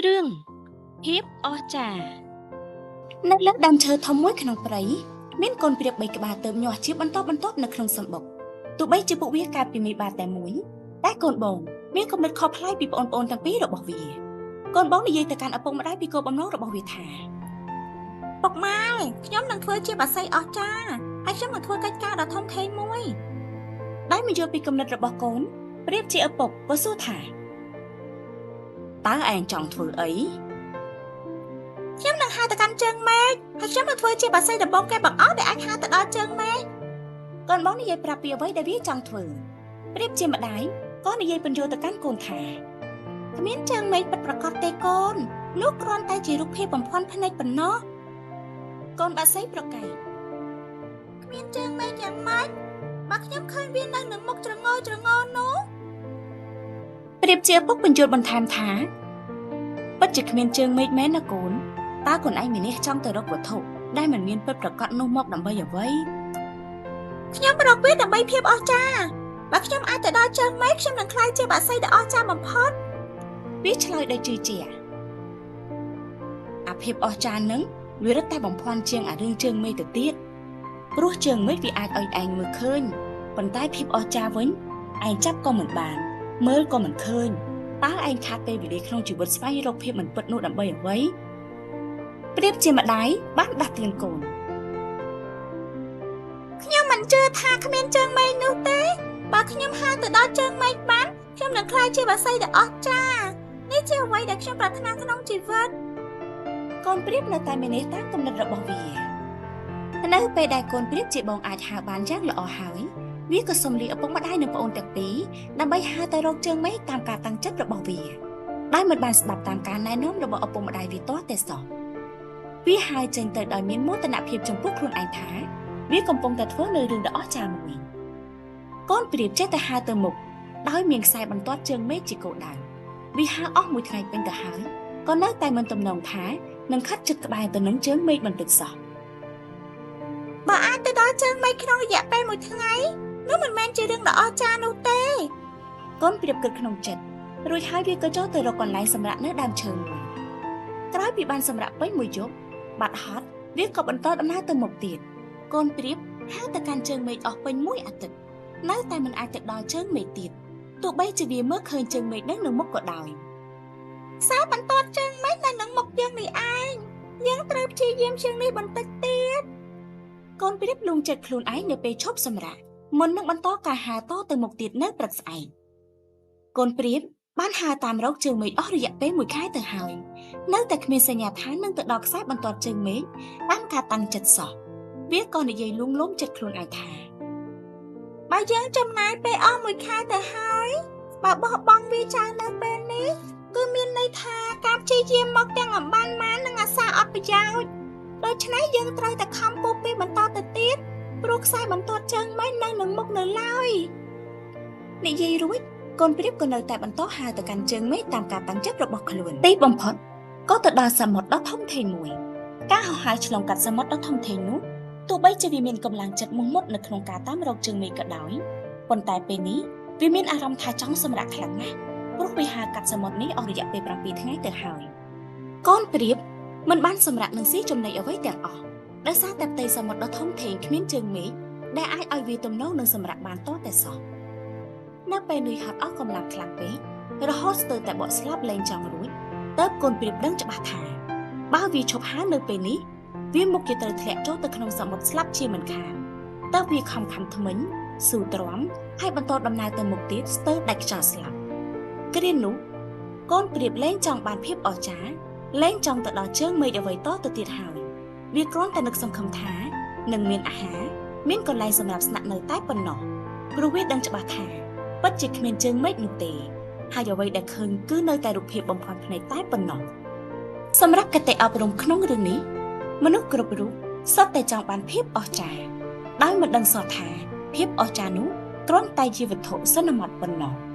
រឿងភាពអស្ចារ្យនៅលើដើមឈើធំមួយក្នុងព្រៃមានកូនព្រាបបីក្បាលទៅញាស់ជាបន្តបន្ទាប់នៅក្នុងសម្បុកទោះបីជាពួកវាកើតពីមេបាតែមួយតែកូនបងមានគំនិតខុសប្លែកពីប្អូនៗទាំងពីររបស់វាកូនបងនិយាយទៅកាន់ឪពុកម្ដាយពីគោលបំណងរបស់វាថា ពុកម៉ែខ្ញុំនឹងធ្វើជាបាសីអស្ចារ្យហើយខ្ញុំនឹងធ្វើកិច្ចការដ៏ធំធេងមួយ ដោយមិនយល់ពីគំនិតរបស់កូនព្រាបជាឪពុកក៏សួរថាតើឯងចង់ធ្វើអី ខ្ញុំនឹងហើរទៅកាន់ជើងមេឃហើយខ្ញុំនឹងធ្វើជាបាសីដំបូងគេបង្អស់ដែលអាចហើរទៅដល់ជើងមេឃ កូនបងនិយាយប្រាប់ពីអ្វីដែលវាចង់ធ្វើប្រៀបជាម្ដាយក៏និយាយពន្យល់ទៅកាន់កូនថា គ្មានជើងមេឃពិតប្រាកដទេកូននោះគ្រាន់តែជារូបភាពបំភាន់ភ្នែកប៉ុណ្ណោះ កូនបាក់សីប្រកែក គ្មានជើងមេឃយ៉ាងម៉េចបើខ្ញុំឃើញវានៅនឹងមុខច្រងោច្រងោនោះ ប្រៀបជាឪពុកពន្យល់បន្ថែមថាពិតជាគ្មានជើងមេឃមែនណាកូនតើកូនឯងមាននេះចង់ទៅរកវត្ថុដែលមិនមានពិតប្រាកដនោះមកដើម្បីអ្វី ខ្ញុំរកវាដើម្បីភាពអស្ចារ្យបើខ្ញុំអាចទៅដល់ជើងមេឃខ្ញុំនឹងក្លាយជាបាសីដ៏អស្ចារ្យបំផុត វាឆ្លើយដោយជឿជាក់អាភាពអស្ចារ្យនឹងវារឹតតែបំភាន់ជាងអារឿងជើងមេឃទៅទៀតព្រោះជើងមេឃវាអាចឲ្យឯងមើលឃើញប៉ុន្តែភាពអស្ចារ្យវិញឯងចាប់ក៏មិនបាន មើលក៏មិនឃើញតើឯងខាតពេលវេលាក្នុងជីវិតស្វែងរកភាពមិនពិតនោះដើម្បីអ្វីប្រៀបជាម្ដាយបានដាស់តឿនកូន ខ្ញុំមិនជឿថាគ្មានជើងមេឃនោះទេបើខ្ញុំហើរទៅដល់ជើងមេឃបានខ្ញុំនឹងក្លាយជាបាសីដ៏អស្ចារ្យនេះជាអ្វីដែលខ្ញុំប្រាថ្នាក្នុងជីវិត កូនព្រាបនៅតែមាននេះតាមគំនិតរបស់វានៅពេលដែលកូនព្រាបជាបងអាចហើរបានយ៉ាងល្អហើយវាក៏សុំលាឪពុកម្ដាយនិងប្អូនទាំងពីរដើម្បីហើរទៅរកជើងមេឃតាមការតាំងចិត្តរបស់វាដោយមិនបានស្ដាប់តាមការណែនាំរបស់ឪពុកម្ដាយវាទាល់តែសោះវាហើរចេញទៅដោយមានមោទនភាពចំពោះខ្លួនឯងថាវាកំពុងតែធ្វើនៅរឿងដ៏អស្ចារ្យមួយកូនព្រាបចេះតែហើរទៅមុខដោយមានខ្សែបន្ទាត់ជើងមេឃជាគោលដៅវាហើរអស់មួយថ្ងៃពេញទៅហើយក៏នៅតែមិនទំនងថានឹងខិតជិតក្បែរទៅនឹងជើងមេឃបន្តិចសោះ បើអាចទៅដល់ជើងមេឃក្នុងរយៈពេលមួយថ្ងៃនោះមិនមែនជារឿងដ៏អស្ចារ្យនោះទេ កូនព្រៀបគិតក្នុងចិត្តរួចហើយវាក៏ចូលទៅរកកន្លែងសម្រាកនៅដើមឈើមួយក្រោយពីបានសម្រាកពេញមួយយប់បាត់ហត់វាក៏បន្តដំណើរទៅមុខទៀតកូនព្រៀបហើរទៅកាន់ជើងមេឃអស់ពេញមួយអាទិត្យនៅតែមិនអាចទៅដល់ជើងមេឃទៀតទោះបីជាវាមើលឃើញជើងមេឃនឹងនៅមុខក៏ដោយ ខ្សែបន្ទាត់ជើងមេឃនៅនឹងមុខយើងនេះឯងយើងត្រូវព្យាយាមជាងនេះបន្តិចទៀត កូនព្រៀបលួងចិត្តខ្លួនឯងនៅពេលឈប់សម្រាកមុននឹងបន្តការហើរតទៅមុខទៀតនៅព្រឹកស្អែកកូនព្រៀបបានហើរតាមរកជើងមេឃអស់រយៈពេលមួយខែទៅហើយនៅតែគ្មានសញ្ញាថានឹងទៅដល់ខ្សែបន្ទាត់ជើងមេឃតាមការតាំងចិត្តសោះវាក៏និយាយលួងលោមចិត្តខ្លួនឯងថា បើយើងចំណាយពេលអស់មួយខែទៅហើយបើបោះបង់វាចោលនៅពេលនេះគឺមានន័យថាការព្យាយាមមកទាំងអំបានម៉ាននិងអាសាអត់ប្រយោជន៍ដូច្នេះយើងត្រូវតែខំពុះពីបន្តទៅទៀតព្រោះខ្សែបន្ទាត់ជើងមេឃនៅនឹងមុខនៅឡើយ និយាយរួចកូនព្រាបក៏នៅតែបន្តហើរទៅកាន់ជើងមេឃតាមការតាំងចិត្តរបស់ខ្លួនទីបំផុតក៏ទៅដល់សមុទ្រដ៏ធំធេងមួយការហោះហើរឆ្លងកាត់សមុទ្រដ៏ធំធេងនោះទោះបីជាវាមានកម្លាំងចិត្តមោះមុតនៅក្នុងការតាមរកជើងមេឃក៏ដោយប៉ុន្តែពេលនេះវាមានអារម្មណ៍ថាចង់សម្រាកខ្លាំងណាស់ព្រោះវាហើរកាត់សមុទ្រនេះអស់រយៈពេល7ថ្ងៃទៅហើយកូនព្រាបមិនបានសម្រាកនឹងស៊ីចំណីអ្វីទាំងអស់ដោយសារតែផ្ទៃសមុទ្រដ៏ធំធេងគ្មានជើងមេឃដែលអាចឲ្យវាទំនងនឹងសម្រាកបានតតែសោះ នៅពេលនឿយហត់អស់កម្លាំងខ្លាំងពេករហូតស្ទើរតែបក់ស្លាប់លែងចង់រួចតើបកូនព្រាបដឹងច្បាស់ថាបើវាឈប់ហើរនៅពេលនេះវាមុខជាត្រូវធ្លាក់ចូលទៅក្នុងសមុទ្រស្លាប់ជាមិនខានតើវាខំខំថ្មិញស៊ូទ្រាំហើយបន្តដំណើរទៅមុខទៀតស្ទើរដាច់ខ្យល់ស្លាប់គ្រានោះកូនព្រាបលែងចង់បានភាពអស្ចារ្យលែងចង់ទៅដល់ជើងមេឃអ្វីតទៅទៀតហើយវាគ្រាន់តែនឹកសង្ឃឹមថានឹងមានអាហារមានកន្លែងសម្រាប់ស្នាក់នៅតែប៉ុណ្ណោះព្រោះវាដឹងច្បាស់ថា ពិតជាគ្មានជើងមេឃនោះទេហើយអ្វីដែលឃើញគឺនៅតែរូបភាពបំភាន់ភ្នែកតែប៉ុណ្ណោះសម្រាប់គតិអប់រំក្នុងរឿងនេះមនុស្សគ្រប់រូបសុទ្ធតែចង់បានភាពអស្ចារ្យដោយមិនដឹងសោះថាភាពអស្ចារ្យនោះគ្រាន់តែជាវត្ថុសន្មតប៉ុណ្ណោះ។